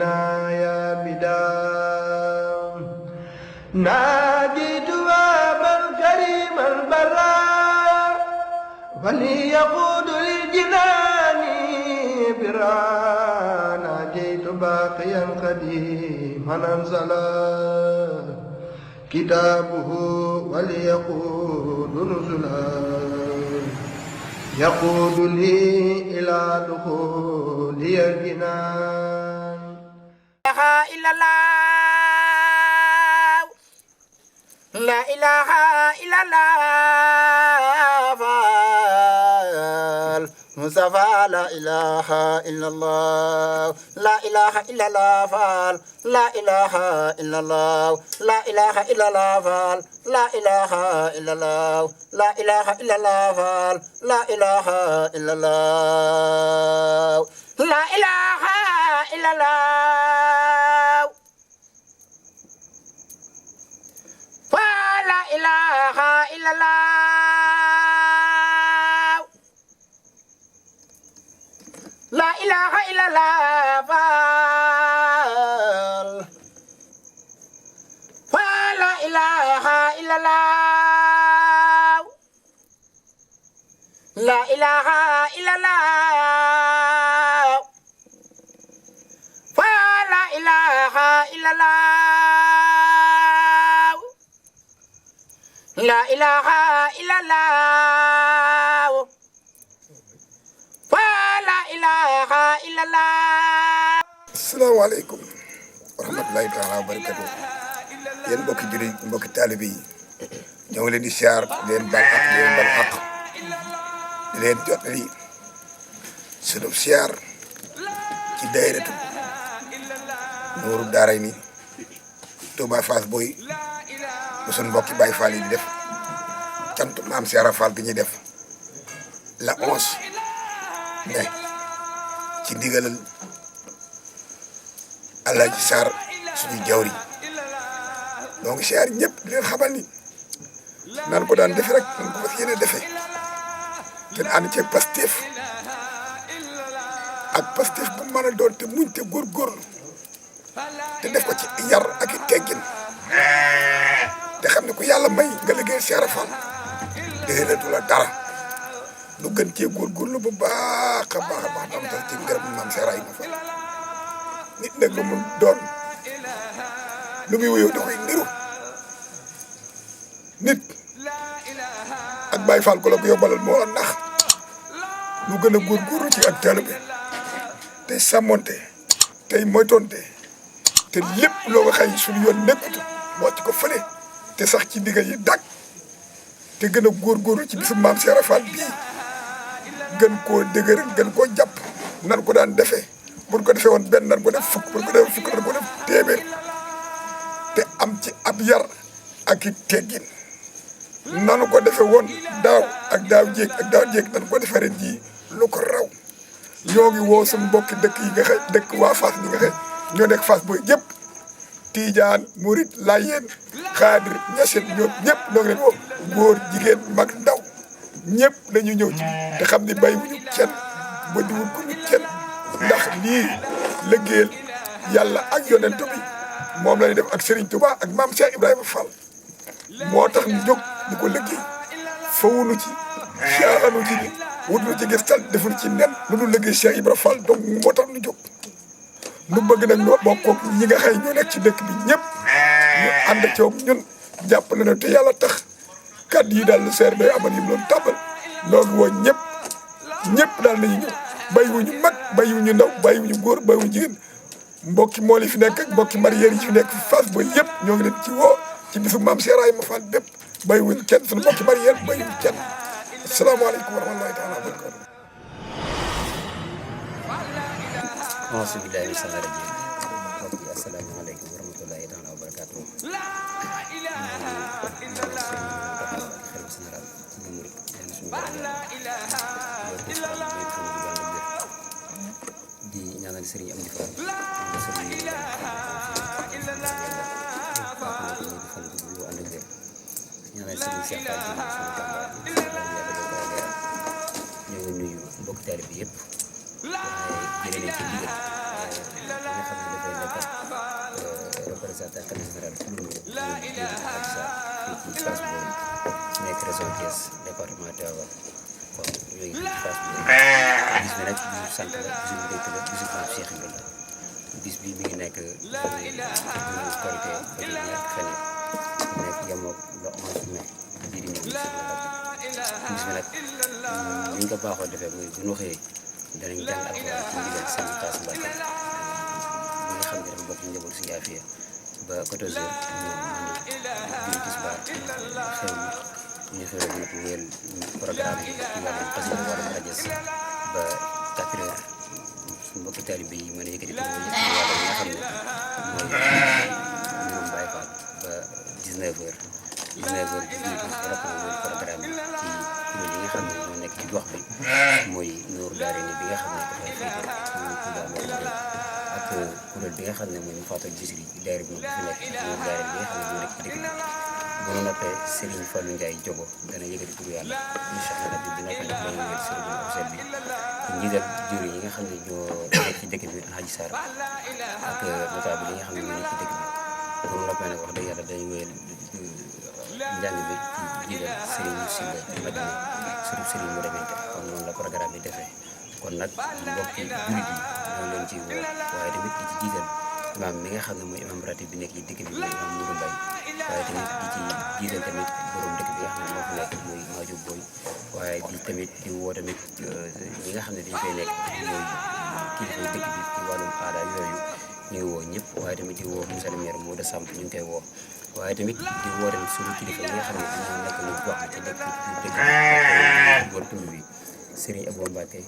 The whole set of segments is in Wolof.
المنايا بدام ناجيت بابا الكريم البراء وليقود للجنان برا ناجيت باقيا قديما انزلا كتابه وليقود نزلا يقود لي إلى دخولي الجنان لا إله إلا الله مصطفى لا إله إلا الله لا إله إلا الله لا إله إلا الله لا إله إلا الله لا إله إلا الله لا إله إلا الله لا إله إلا الله لا إله إلا الله لا إله إلا الله لا إله إلا الله لا إله إلا الله لا إله إلا الله لا إله إلا الله لا إله إلا الله لا إله إلا الله. السلام عليكم ورحمة الله تعالى وبركاته. yéen mbokki jullit mbokki taalibe yi ñoo ngi leen di siyaar di leen baal ak di leen baal àq di leen jotali sunu siyaar ci daayiratu Nuuru Daarayni Touba Fass Boye bu sunu mbokki Baay Faal yi di def cant maam Cheikh Fall gi ñuy def la 11 mai ci ndigalal Alaaji Sarr suñu jawri donc siyaar ñëpp di leen xamal ni naan ko daan defe rek nan ko fas yéene defe te ànd ceeg Pastef ak Pastef bu mën a doon te muñ te góorgóorlu te def ko ci yar ak i teggin te xam ne ku yàlla may nga liggéey Cheikh Fall déedéetu la dara lu gën cee góorgóorlu bu baax a baax a baax dam tax ci ngërëm maam Cheikh Ibrahima Fall nit nag lu mu doon lu muy wéyoo da koy niru nit ak Baay Faal ko la ko yóbbalal moo la nax lu gën a góorgóorlu ci ak taalibe tey sàmmonte tey moytonte te lépp loo ko xëy suñu yoon nekkutu moo ci ko fële te sax ci ndigal yi dàq te gën a góorgóorlu ci bisu maam Cheikh Fall bii gën koo dëgër gën koo jàpp nan ko daan defee buñ ko defee woon benn nan ko def fukk buñ ko defee fukk nan ko def téeméer te am ci ab yar ak i teggin nanu ko defee woon daaw ak daaw jéeg nan ko defee ren jii lu ko raw ñoo ngi woo suñu mbokki dëkk yi nga xëy dëkk waa Fass ñi nga xëy ñoo nekk Fass Boye yëpp Tiijaan Murit Laayeen Xaadir Ñaseen ñoom ñëpp ñoo ngi leen woo góor jigéen mag ndaw ñëpp dañu ñëw ci te xam ni bàyyiwuñu kenn ba diwul ko ñu kenn ndax lii liggéeyal yàlla ak yonent bi moom la ñuy def ak Serigne Touba ak maam Cheikh Ibrahima Fall moo tax ñu jóg di ko liggéey fawunu ci caaxaanu ci ni wutuñu ci gis tal defuñu ci nen lu dul liggéey Cheikh Ibrahima Fall donc moo tax ñu jóg nu bëgg nag noo bokk ñi nga xëy ñoo nekk ci dëkk bi ñëpp ñu ànd coog ñun jàpp na ne te yàlla tax kàddu yi daal lu seer day amal yi mu doon tàmbal noo ngi woo ñëpp daal nañu ñëw bàyyiwuñu mag bàyyiwuñu ndaw bàyyiwuñu góor bàyyiwuñu jigéen mbokki mool yi fi nekk ak mbokki marière yi fi nekk Fass Boye yëpp ñoo ngi leen ci woo ci bisu maam Cheikh Ibrahima Fall bépp bàyyiwuñu kenn suñu mbokki marière bàyyiwuñu kenn asalaamaaleykum wa rahmatulahi taala wa barakatu auzu billaahi mina shaytaani rajiim asalaamaaleykum wa rahmatulahi taala wa barakatu di ñaanal Serigne Amdi Fall ñoo ngi nuyu mbokk taalibe bi yëpp waaye jëlee nañ ci ndigal nga xam ne dafay secrétaire général kuréel gi Alaaji Sarr fii ci Fass Boye nekk région Thiès département Tivaouane kon yooyu fii ci Fass Boye bis bi nag bisu sant la bisu mbégte la bisu maam Cheikh Ibrahima la bis bi mi ngi nekk Korité ba ci ñaar fan yi nekk yemoo le 11 mai bii di ñëw bis bi nag ni ñu ko baaxoo defee mooy bu ñu xëyee danañ jàng alxuraan ci ndigal seen taas Mbàkke bi nga xam ne dafa bokk ci njaboot si Afia ba 14 heures ñu julli tisbaar xewlu ñu xewlu nag wéyal programme bi ci wàllum xasida wàllum rajas ba 4 heures suñu mbokki taalibe yi mën a yëkkati tur bi yàlla yi nga xam ne mooy mbirum Baay Faal ba 19 heures 19 heures julli ba rapport wéyal programme bi ci kuréel yi nga xam ne ñoo nekk ci gox bi mooy Nuuru Daarayni bi nga xam ne dafay féete ñu Touba Mbour ak kuréel bi nga xam ne mooy ñu Fatou Bichri daayira bi fi nekk Nuuru Daarayni bi nga xam ne moo nekk ci dëkk bi bu ñu noppee Serigne Fallou Ndiaye Jogo dana yëkkati turu yàlla incha allah bi dina ko def dañuy wéyal cérémonie officielle bi ci njiital jëwriñ yi nga xam ne ñoo nekk ci dëkk bi Alaaji Sarr ak notable yi nga xam ne ñoo nekk ci dëkk bi bu ñu noppee nag wax dëgg yàlla dañuy wéyal njàng bi ci njiital Serigne Sylla Madina surtout Serigne mu demante kon noonu la programme bi defee kon nag mbokki jullit yi ñoo leen ci woo waaye tamit di ci jiital imaam mi nga xam ne mooy imaam ratib bi nekk ci dëkk bi mooy imaam Mourou Mbaye waaye tamit di ci jiital tamit borom dëkk bi nga xam ne moo fi nekk mooy Madiou Boy waaye di tamit di woo tamit ñi nga xam ne dañu fay nekk mooy kilifa dëkk bi ci wàllum aada yooyu ñu ngi woo ñëpp waaye tamit di woo monsieur le maire Modou Samb ñu ngi koy woo waaye tamit di woo tamit suñu kilifa yi nga xam ne dañoo nekk lu gox ci dëkk bi wër tund bi Serigne Abou Mbacke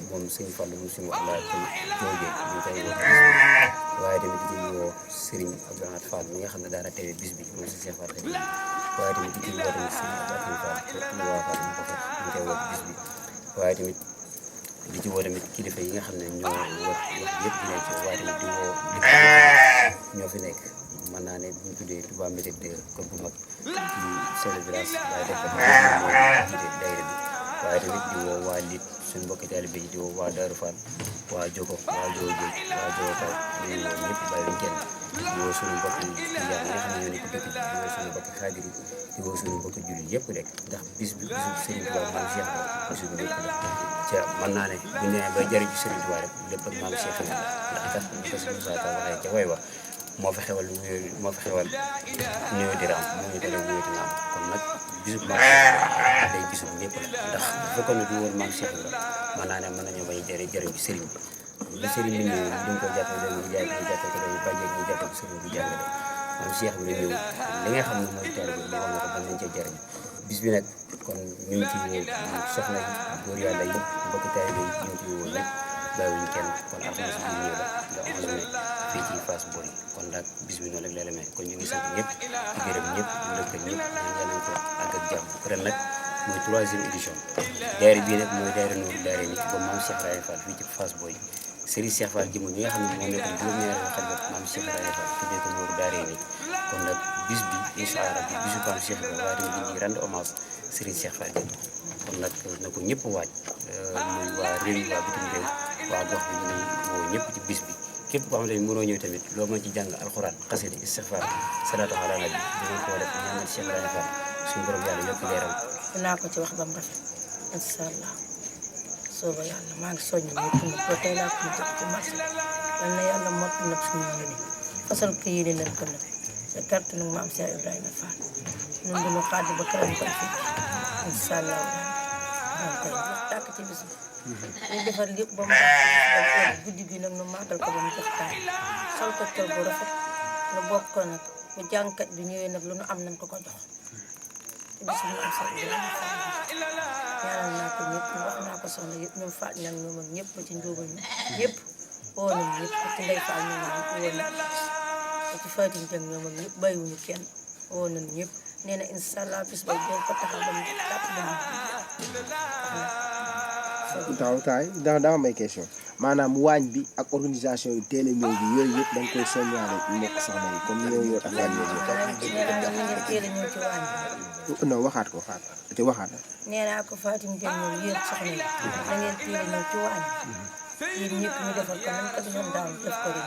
moom Serigne Fallou moom suñu wax laa koy joogee ñu koy woo waaye tamit di woo Serigne Abdoulaye Fall mi nga xam ne daana teewee bis bi moom si Cheikh Fall waaye tamit di woo tamit Serigne Abdoulaye Fall ñu waa Fall ñu ko fekk ñu koy woo bis bi waaye tamit di ci woo tamit kilifa yi nga xam ne ñoo wër wax yëpp dinañ ci waaye tamit di woo ñoo fi nekk mën naa ne bu ñu tuddee Touba Mbédé de kër gu mag ci chef de village waaye def ko jiite daayira bi waaye tamit di woo waa Lit suñu mbokki taalibe yi di woo waa Daaru Fall waa Jogo waa Jogo Géej waa Jogo Kaw ñu ngi woo ñëpp bàyyi wuñ kenn di woo suñu mbokki tijaan yi nga xam ne ñoo nekk dëkk bi di woo suñu mbokki xaadir yi di woo suñu mbokki jullit yëpp rek ndax bis bi bisu Serigne Touba maam Cheikh la bisu bi lépp la ca mën naa ne bu ñu nee bay jëriñ ci Serigne Touba rek lépp ak maam Cheikh la ndax kat ñu ko si Moussa Ka waxee ca way wa moo fi xewal ñëw di raam moo ñu tere wéy di naam kon nag bisub maam Cheikh day bisub ñëpp la ndax bu fekkoon ne du woon maam Cheikh la mën naa ne mën nañoo bañ a jëriñ ci sëriñ bi lu sëriñ bi ñëw duñ ko jàppale ñu jaay ñu jàppale ko dañu bàjjee ñu jàppale sëriñ bi jàngale maam Cheikh bi ñëw li nga xam ne mooy taalibe bi moo war a nañ cee jëriñ bis bi nag kon ñu ngi ci woo soxna yi góor yàlla yi mbokki taalibe yi ñu ngi ci woo ñëpp bàyyiwuñ kenn kon alxames bi ñëw la le 11 mai fii ci Fass Boye kon nag bis bi noonu rek la demee kon ñu ngi sant ñëpp di gërëm ñëpp di lëkkal ñëpp ñaan nañ ko àgg ak jàmm ren nag mooy 3e édition daayira bii nag mooy daayira Nuuru Daarayni ba maam Cheikh Ibrahima Fall fii ci Fass Boye Serigne Cheikh Fall jëmm mi nga xam ne moo nekk juróom-ñaareelu xalifa maam Cheikh Ibrahima Fall tuddee ko Nuuru Daarayni kon nag bis bi incha allah bi bisu maam Cheikh Ibrahima waaye tamit dañuy rendre hommage Serigne Cheikh Fall jëmm kon nag na ko ñëpp waaj muy waa réew yi waa bitim réew waa gox bi ñu woo ñëpp ci bis bi képp koo xam ne mënoo ñëw tamit loo mën ci jàng alxuraan xasida istixfaar salaatu ala nabi dinañ ko def ñaanal Cheikh Ibrahima Fall suñu borom yàlla yokk leeram dinaa ko ci wax ba mu rafet incha allah sooba yàlla maa ngi soññ ñëpp nag ba tey laa ko jot ci marché yal na yàlla mott nag suñu yéene fasal ko yéene nañ ko nag sa carte nag maam Cheikh Ibrahima Fall ñun dañu xaadi ba këram koy fekk incha allah maa ngi koy wax tàkk ci bis bi ñu defar lépp ba mu baax guddi gi nag nu màggal ko ba mu jox taal sol ko col bu rafet nu bokk ko nag bu jàngkat bi ñëwee nag lu nu am nañ ko ko jox ci bis bi am sax ñaanal naa ko ñëpp wax naa ko soxna yëpp ñoom faat ñan ñoom ak ñëpp ba ci njóobal ñëpp woo nañ ñëpp ba ci ndey faal ñoom ak ñëpp woo nañ ba ci Fatim Dieng ñoom ak ñëpp bàyyiwuñu kenn woo nañ ñëpp nee na incha allah bis ba jël ko taxaw ba mu tàpp ba mu taay daa am ay question maanaam waañ bi ak organisation yu teel a ñëw bi yooyu yëpp da nga koy soññaale mbokk soxna yi comme ñoo yor ak waañ yooyu ngeen teel a ñëw ci waañ bi non waxaat ko te waxaat na nee naa ko Fatim Dieng ñoom yéen soxna yi da ngeen teel a ñëw ci waañ bi yéen ñëpp ñu defal ko nañ ko defoon daaw def ko ren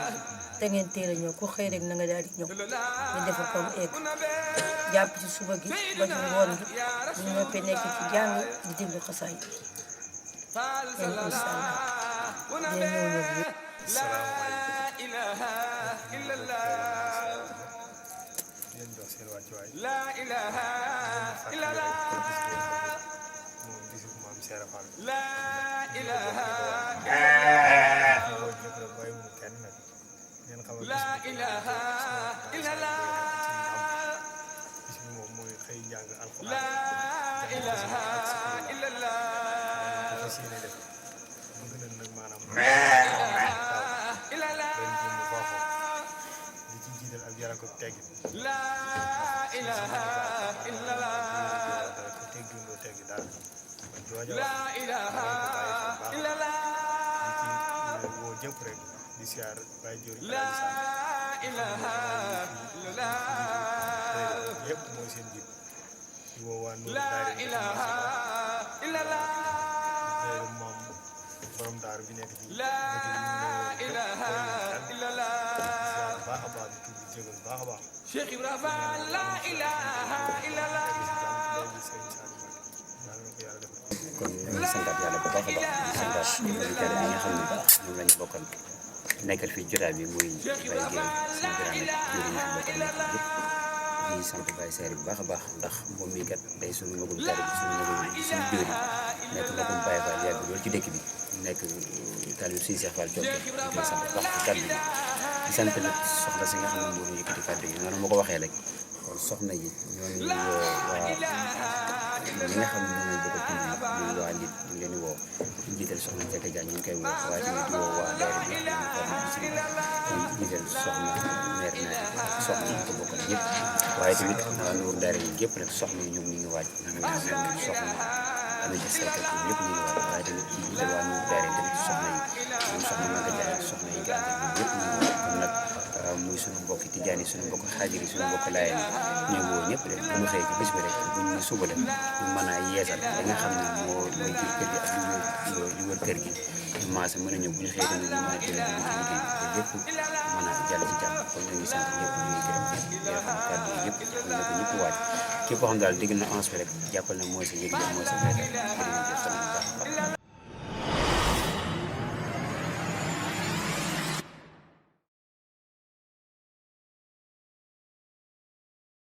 te ngeen teel a ñëw ku xëy rek na nga daal di ñëw ñu defar ko mu egg jàpp ci suba gi ba ci ngoon gi ñu ñëppee nekk ci jàng di déglu xasaay yéen incha allah dina ñëw ñoom ñëpp. yéen dox seen wàccuwaay moom bisu maam Cheikh Fall bàyyiwul kenn nag ngeen xamal bis bi moom mooy xëy jàng alxuraan fas yéene def bëgg nañ nag maanaam leen jëm foofu di ci jiital ak yara ko teggin ko teggin doo teggi daal man jooja wax di ci woo jëpp rek di siyaar bàyyi jóori yëpp mooy seen jiit di woo waa Nour daayira moom borom daaru bi nekk ci baax a baax di tudd jégal baax a baax Cheikh Ibrahima la ilaha illallah kon ñu ngi santaat yàlla bu baax a baax di santaat militaire yi nga xam ne ñoom lañu bokkal nekkal fii jotaay bi muy Baye Gueye suñu grand nag jëriñu fi bokkal nekk yëpp di sant Baye Seeri bu baax a baax ndax moom mii kat day suñu magum tari bi suñu magum suñu jëriñ nekk magum Baye Fall yàgg loolu ci dëkk bi nekk talib suñu Cheikh Fall Cokke di koy sant bu baax ci kàddu gi di sant nag soxna si nga xam ne moo ñu yëkkati kàddu gi noonu ma ko waxee rek soxna yi ñooñu waa ñi nga xam ne moom lañ bëgg a tudd muy waa nit ñu leen di woo ñu jiital soxna Ndiaga Dia ñu ngi koy woo waaye tamit di woo waa daara bi ñu forme bi si jiital soxna maire naati soxna yi ko bokkal yëpp waaye tamit waa Nour daara yi yëpp nag soxna yi ñoom ñu ngi waaj ñu soxna amee ci saykat yi ñëpp ñu ngi waaj waaye tamit ci jiital waa Nour daara yi tamit soxna yi ñoom soxna Maga Dia ak soxna yi nga àndal ñoom ñëpp ñu ngi waaj kon nag muy suñu mbokk tijaan yi suñu mbokk xaajir yi suñu mbokk laayeen yi ñu woo ñëpp rek bu ñu xëyee ci bés bi rek bu ñu suba dem ñu mën a yeesal li nga xam ne mooy biir kër gi ak li wër kër gi ñu maasa mën a ñëw bu ñu xëyee tamit ñu mën a teel a dugg ci liggéey bi te lépp mën a jàll ci jàmm kon ñu ngi sant ñëpp ñu ngi gërëm di rafetlu kàddu yi yëpp xam na ko ñëpp waaj képp koo xam daal dégg na ans bi rek jàppal na mooy sa yëg mooy sa béykat jërëjëf sant bu baax a baax